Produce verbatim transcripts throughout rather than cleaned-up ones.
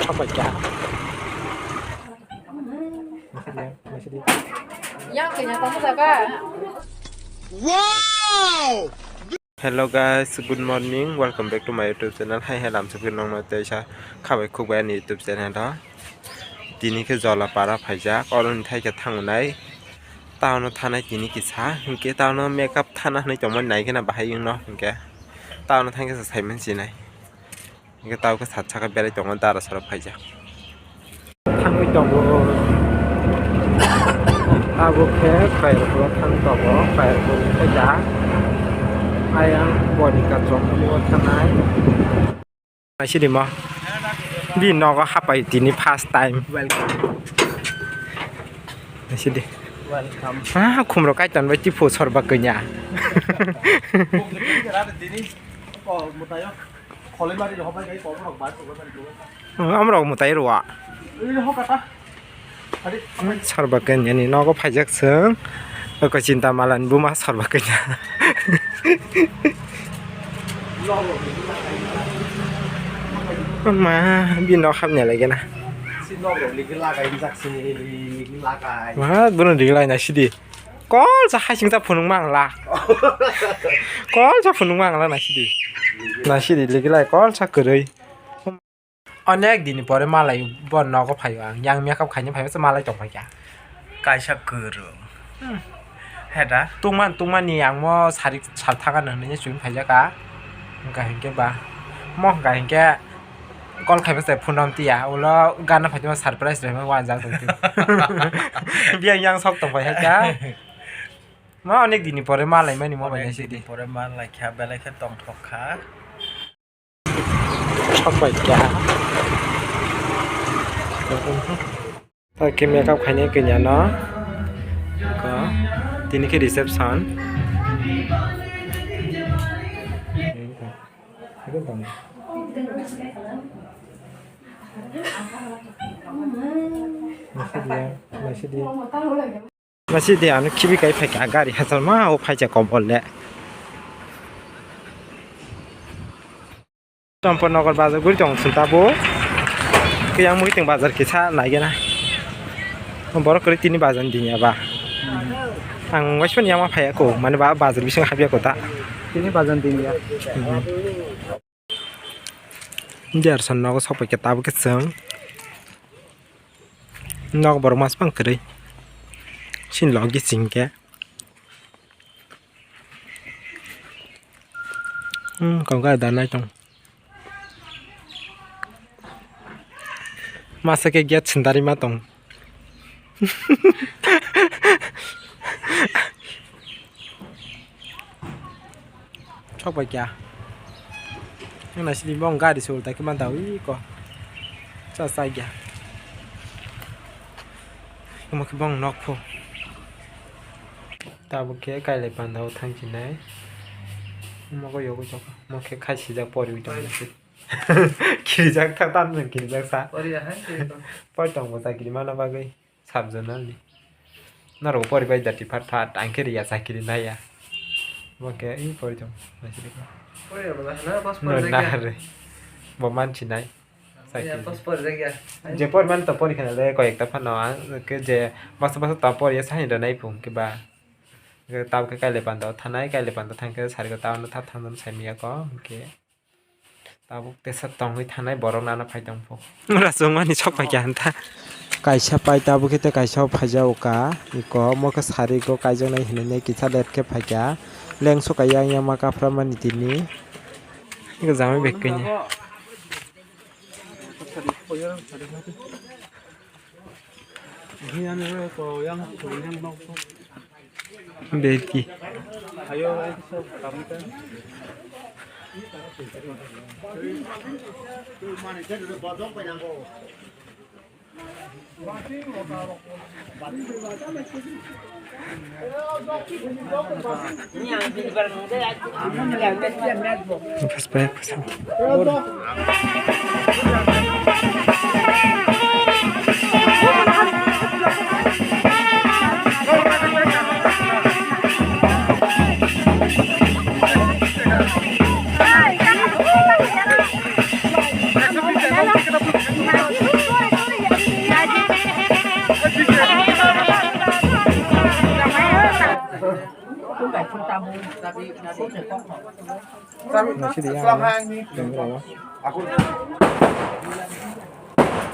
Apa ya? Yang kena kamu jaga. Hello guys, good morning, welcome back to my YouTube channel. Hai hai, lamsok nongno teisa khabai khukbai ani YouTube channel o. Tini khe Jolapara phaijak, oroni thai khe thangnai. Town o thanai tini kisa, hinkhe town o makeup thana hinwi tongmani nai kheno bahai wngno hinkhe. Town o thangkhe se saiman sinai. Hinkhe tao khe sat saka berai tongo, dara sara phaijak. Thangwi tongo. Abo khe Khairokhulo thang tongo, Khairokhulo khe da. Ayang boni kachok mo thanai. Naisidi mo. Bi nogo hapai tini first time. Welcome. Naisidi. Welcome. Ah, khumro kaitan bai tipo sorba kanya. Khumro kaitan bai tipo sorba kanya. Amrok mwtai rwa. Sarba kanya ni nogo phaijak chwng. Oko Chinta Malani buma Sarba kanya. Ma, bi nok hapni lagi na. Ma, bono rigilai naisidi. Kolsa hasing ta phunuk mangla. Kolsa phunuk mangla naisidi. Naisidi ligilai kolsa kwrwi. Onek dini pore malai bo nogo phaio ang. Yang makeup khaina phaibaso malai tongphaikha. Kaisa kwrwng. Hmm. Heda? Tungman, tungmani ang mo sari sal thaka nang nini chumi phaijaka. Hwnkha hinkhe ba. Mo hwnkha hinkhe call khaibaso phone rom tiya. Ulo gana phaitima surprise rema wanjak tongtwi. Biyang yang sok tongphaikha. Ma onek dini pore malai mani mo bai naisidi. Onek dini pore malai kha, belai khe tongthok kha. Sok bai kha. Oke, makeup khainai kanya no. Ko, tini khe reception. Naisidi ya, naisidi. Masi de ano khibi kai phaikha gari hachal ma o phaikha kobol le. Champar Nagar bazar guri tong chwng tabuk. Khe yang mui tong bazar kisa naigena. Borok kwrwi tini bazar ni dinya ba. Ang waismani yang ma phaiya ko, mane ba bazar bising habya ko ta. Tini bazar ni dinya. Jar san nogo sok paikha tabuk khe chwng. Nok borok mas bang kwrwi. Sin logi singke. Hmm, kok ga da nai tong. Masa ke giat sendari ma tong. Sok bai kya? Ang naisidi bong gari se ulta khe manta ui ko. Cha cha kya? Omo khe bong nok pho. Tabuk khe kailai panda o thang chinai. Omo ko yogo chok. Omo khe khai sijak pori ui tong. Kirijak tha tan kirijak sa. Pori ya hai. Pori tong bo chakiri mana bagwi. Sub zonal ni. Norok pori bai jati phat phat, ang khe riya chakiri naiya. Bo khe, ih, pori tong, naisidi ko. Pori rw na, na, bas pori no, rw na kya? Re. Bo manchi nai. Chakiri. Bas pori rw kya? Je pori man to pori khana le, koi ekta phano, ang khe je bas bas to pori ya sani rw nai phung khe ba. Khe tab khe kaile pando thanai, kaile pando thang khe sari ko tabno tha thang sai miya ko, khe. Tabuk tesa tongwi thanai borok nana phai tong pho. Ura chwngmani sok paikha hantha. Kaisa pai tabuk khe tei kaisa o phaijao ka. Iko omo khe sari ko kaijaknai hinwi nai kisa let khe phaikha. Lengso ka yang yang ma kaphra mani tini. Iko jamai bek kanya. Beti. Naisidi yang ano, yang rao.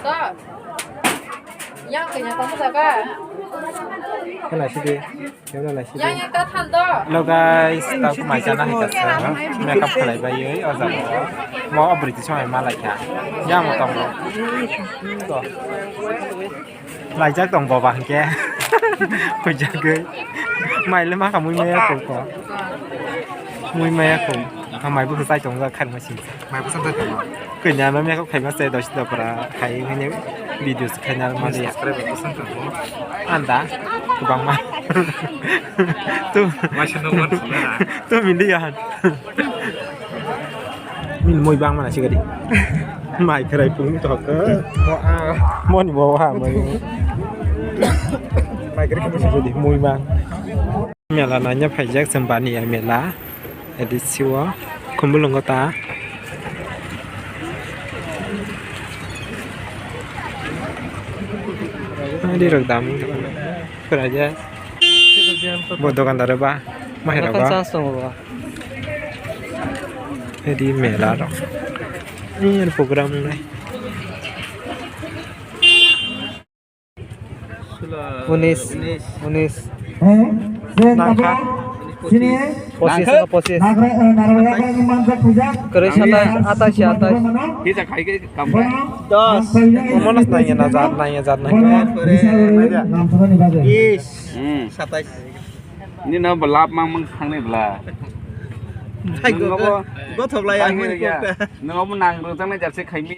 To. Yang kena tamo jaga. Kena naisidi, yang naisidi. Yang yang ta than do. Hello guys, tak mai jana hai kasa. Makeup khalai bai oi, o jaga. Mo abri ti songai malai kha. Yang mo tong. To. Laijak tong boba hwnkhe. Huijagwi. Mai le ma kha mui maya khum ko. Mui maya khum. Ang mai bo chai tong jak khan ma sing. Mai bo chai tong. Kanya no maya khaima se dosi da para khai hwne video se khaina ma de. Subscribe bo sang tong. Anda. Kubang ma. Tu. Mai se no man sula. Tu mindi ya han. Min moi bang mana sigadi. Mai kherai pung to ka. Mo a. Mo ni mo ha mo. Mai kherai pung sigadi moi bang. Mela nanya phaijak sembani ya mela. Edi siwo kumbulungo ta. Adi rok dam. Kuraja. Bo dogandar ba. Mahira ba. Chance tongo ba. Edi mela rok. Ini ada program nai. Unis, unis. Nangkha. Pochis, pochis. Kwrwi satais, atais, atais. Dos. Monas nangya na jat, nangya jat, nangya. Is. Hmm. Satais. Nini no belap mang mang thangni bela. Hai go, go, go thok lai ang mani kok ta. Nungo bo nang rwjaknai jarse khaimi.